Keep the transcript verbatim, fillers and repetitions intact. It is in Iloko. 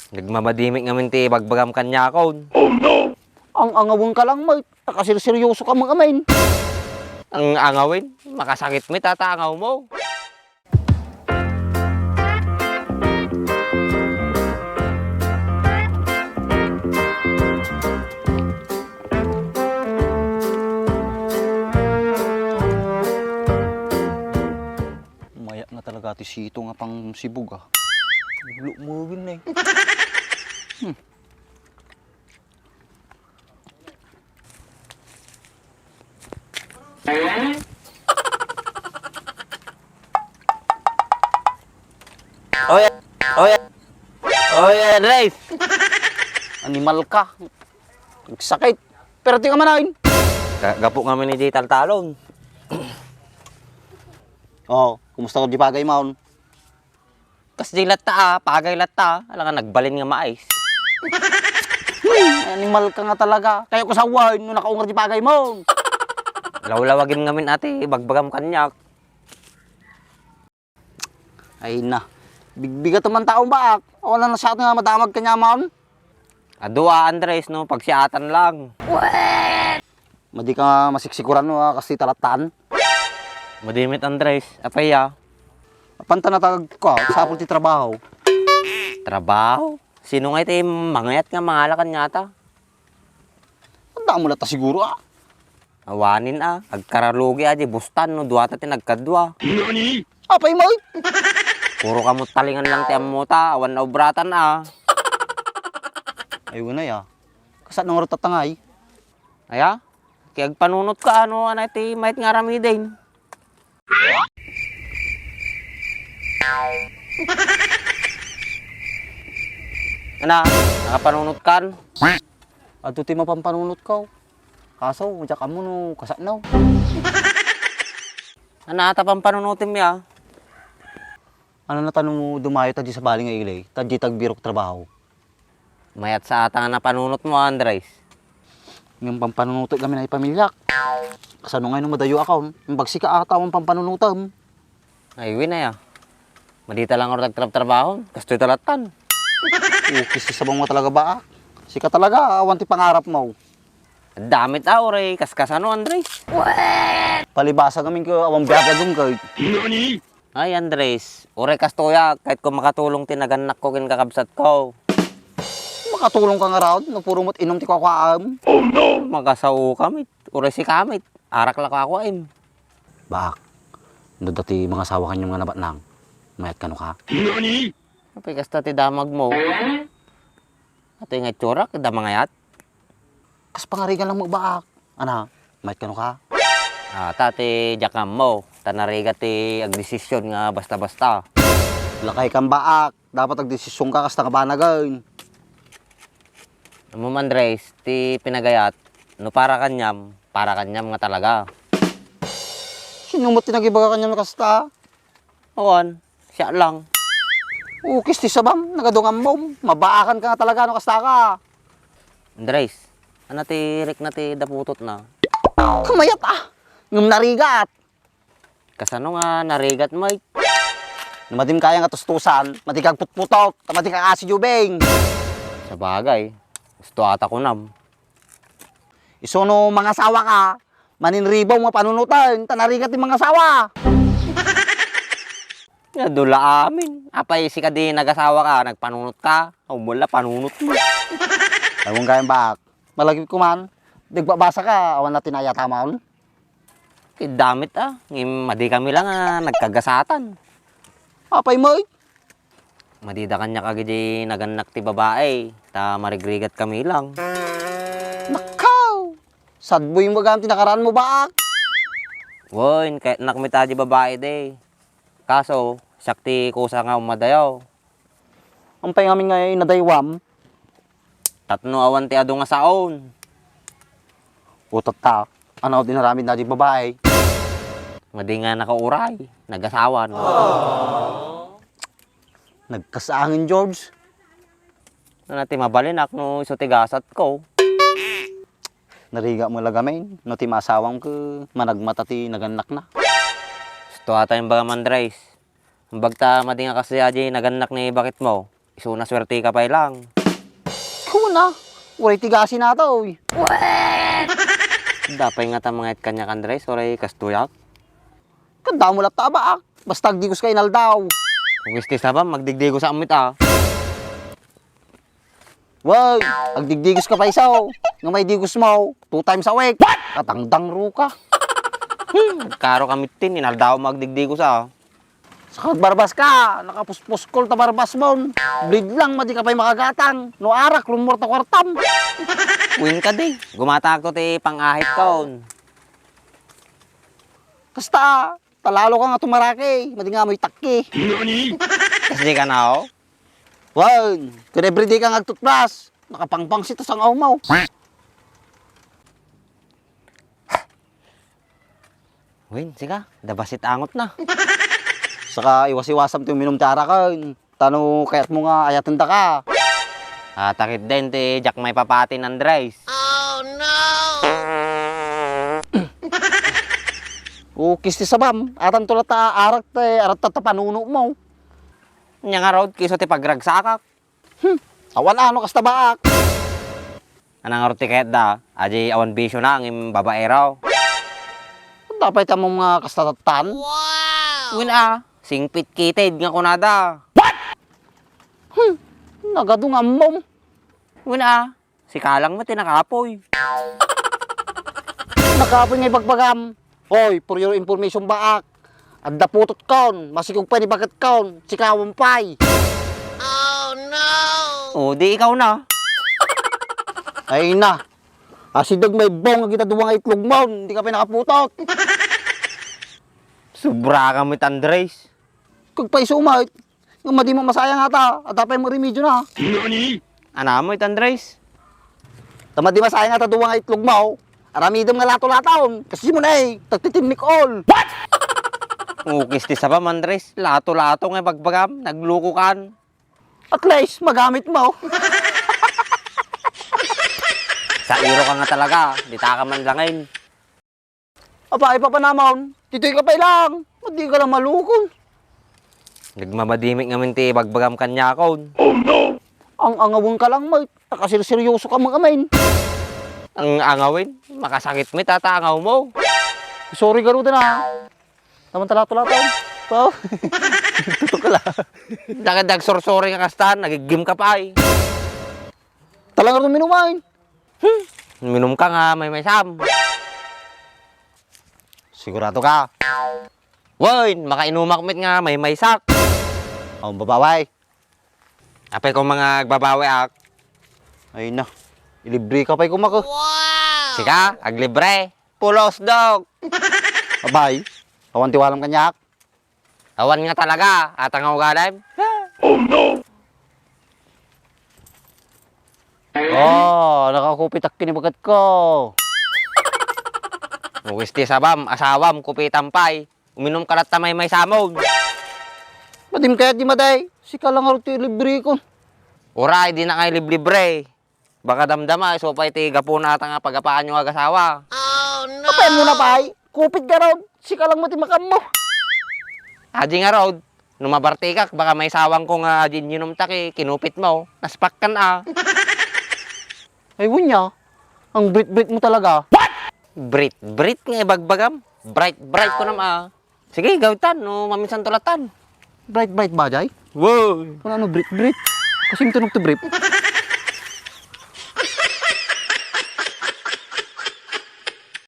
Nagmamadi met ngamin ti bagbagam kaniakon. Ang-angawen ka lang met, ta kasirseryoso ka met amin. Ang-angawen? Makasakit met ta angawmo. Mayat nga talaga ti sito nga pangsibug, ah. Ulo mo gin, eh. Hmm. Oy, oy, oy, Andres! Animal ka. Nagsakit. Pero ti ka manain. Ga-, gapu ngamin iti taltalon. Oh, kumusta ka di pagay maon? Kasdi latta, ah, pagay latta, ah. Ala nga nagbalin nga mais. Hmm, animal ka nga talaga. Kayo ko sawen no nakaungar di pagay mo. Lawlawagim ngamin ati, bagbagam kaniak. Ay na. Bigbigat man taong baak. Awan na sa atin nga madamag kanya man. Adu a, Andres, no, pagsiatan lang. Madi ka masiksikuran, no, a, kas ti talattan. Madi met, Andres. Apay a? Apanta natagko, sapul ti trabaho. Trabaho? Sino nga iti mangayat nga mangala kaniata? Adda mo latta siguro, a. Awanen, a. Agkaralugi, a, di bustan, no, duata ti nagkadua. Apay mo? Puro kamot talingan lang ti ammota, awan naubratan, a. Ay, unay, a. Kasano nga rutat tangay? Aya? Kay agpanunot ka, ano, anay ti mayat nga aramiden. Ana, nakapanunot kan? Adto ti mapampanunot ko. Kaso, diak ammo no kasano. Ana, ta pampanunotem ya. Ano na tano dumayo ta di sabali nga ili, ta di tagbirok trabaho? Mayat sa ata nga napanunot mo, Andres. Ngem pampanunotek kami na ipamilyak. Kasano ngay no madayo akon? Imbag sika ata ang pampanunotem. Ay, wen aya. Madita lang ako nagtrabtrabaho. Kastoy talattan. Ukis ti sabong mo talaga ba? Sika talaga, awan ti pangarap mo. Damit a, uray, kaskasano, Andres? Palibasa kami ko, awan biyaga dun kay. Ay, Andres, uray kastoya, kahit ko makatulong ti nagannakko ken kakabsatko. Makatulong ka nga raon, no puro met inom ti kukuaam. Oh, no! Makasao kami, uray si kamit, arak la kukuaam. Baak, no dati mangasawa kaniam nga nabatnang, mayat kano ka? Apay kasta ti damag mo? Atoy nga itsurak, da mangayat? Kas pangarigan lang mo baak. Ana, mayat kano ka? Ah, ta ti diak ammo, ta narigat ti agdesisyon nga basta-basta. Lakay kan baak, dapat agdesisyon ka kasta nga banagen. Ammom, Andres, ti pinagayat, no para kaniam, para kaniam nga talaga. Sino met ti nagibaga kaniam kasta? Awan, siak lang. Ukis ti sabam, nagadungan mo, mabaakan ka nga talaga no kasta ka. Andres, ana ti rikna ti daputotna? Kamayat a, ngem narigat. Kasano nga narigat, Mike? No madi kaya nga tustusan, madi kag putputok, ta madi kag asi jubing. Sabagay, gusto ata kunam. Isu no mangasawa ka, maninribaw nga panunoten, ta narigat ti mangasawa. Nga dula amin. Apay sika di nagasawa ka, nagpanunot ka? Aw, wala panunot mo. Awan gayam baak. Malagip ko man. Nagbabasa ka, awan na tinayataman. Kay damit a. Ngem madi kami lang a nagkagasatan. Apay mo? Madida kaniak a gidi nagannak ti babae, ta marigrigat kami lang. Nakaw! Sadboy mo gayam ti nakaraan mo baak. Wen, kayatnak met a di babae di. Kaso, siak ti kusa nga umadayaw. Ampay ngamin nga inadaywam? Tapno awan ti adu nga saon. O tatta, ano dinaramid na di babae? Madi nga nakauray, nagasawan. Nagkasangin, George. Ano ti mabalinak no isu ti gasatko? Narigat mo la gamin, no ti masawam ket managmata ti nagannakna. Gusto ata imbagam, Andres. Imbag ta madi nga kasdi a di nagannak ni baketmo. Isuna suerte ka pay lang. Kuna, uray ti gasi nata, oy. Dapay nga ta mangayat kaniak, Andres, uray kastoyak. Kanda mo latta, baak. Basta agdigos ka inaldaw. Kung isti sabam, magdigdigos sa amit, ah. Wen, agdigdigos ka pay isu. Nga maidigos mo, two times a week. What? Katangdang ruka. Hmm, karo kami tin, inaldaw mo agdigdigos, ah. Sa kagbarbas ka, nakapuspuskol ta barbas mo. Blade lang, madi ka pay makagatang. No arak, rumor ta kwartam. Wen ka di. Gumatak to ti pangahit kon. Kasta, talalo ka nga tumaraki, madi nga amoy takki. Nani? Kas di ka na, oh? Wen, kun everyday ka nga agtutbras, nakapangpangsit ta sangaw mo. Wen, sika, dabasit angot na. Saka iwas-iwasam ti uminum ti araken. Tano kayat mo nga ayaten daka. Ah, takit den ti diak maipapati, Andres. Oh, no! Ukis ti sabam, atanto latta arak ti, arat ta panuno mo. Nya ngarud, kiso ti pagragsakak. Hmm, awan ano kasta baak. Anang ngarud ti kayat da, adi awan bisyo na, ngem babaero. Dapay ta mo nga kasta tattan? Wow! Wen a, singpit kited nga kunada. What? Hmm, nagadu nga ammom. Wen a, sika lang met ti nakapoy. Nakapoy nga ibagbagam. Hoy, for your information baak, adda putot kon, masikog pay ni baket kon, sikawan pay. Oh, no! O, di ikaw na. Ay na. Asideg may bong agita dua nga itlog mo, di ka pay nakaputot. Sobra ka met, Andres. Kagpaiso met, nga madi mo masayang ata, adda pay mo remedyo na. Nani? Anam met, Andres? Ta madi masayang ata dua nga itlog mo, aramidem nga lato-laton, kasi mo na eh, tagtitinnik all. What? Ukis ti sabam, Andres, lato-lato nga ibagbagam, nagluko kan. At least, magamit mo. Sa iro ka nga talaga, di ta ka man langin. Apay, papanamon, titoy ka pay lang. Madi ka lang malukon. Nagmamadi met ngamin ti ibagbagam kaniakon. Oh, no! Ang-angawen ka lang, mate. Nakaserseryoso ka met ngamin. Ang-angawen? Makasakit met ata angaw mo. Sorry, garuden, ah. Taman tala-tala taon. Wow. Tutok ka lang. Dagdag sorry ka kasta, nagiggim ka pay. Talaga rin minumain. Hmm. Minum ka nga, maymaysam. Sigurado ka? Wen, makainumak met nga, maymaysak. Awan babawi. Apay ko mga agbabawi ak. Ay na, ilibre ka pay kumak, eh. Wow! Sika, aglibre. Pulos, Dok. Abay, awan ti walam kaniak. Awan nga talaga, ata nga ugalim. Oh, no! Oh, nakakupitak kinibagat ko. Uwis ti sabam, asawam, kupitan pay. Uminum ka latta maymaysamon. Madim kayat di maday, sika lang ngarud ti ilibre ko. Uray, di na nga iliblibre. Baka damdama, isu pay ti gapuna ata nga pagapaanyo nga agasawa. Oh, no! Apay mo na pay? Kupit garud. Sika lang mo ti makammo. Adi ngarud, no mabartikak, baka maysawang ko nga adi inyinom ta ki-, kinupit mo. Naspakkan a. Ay, wunya. Ang brit-brit mo talaga. What? Brit-brit nga ibagbagam. Bright-bright ko nam a. Sige, gawitan, no maminsan tulatan. Bright-bright ba, jay? Wow! Ano, ano, brit-brit? Kasi yung tunog to brief.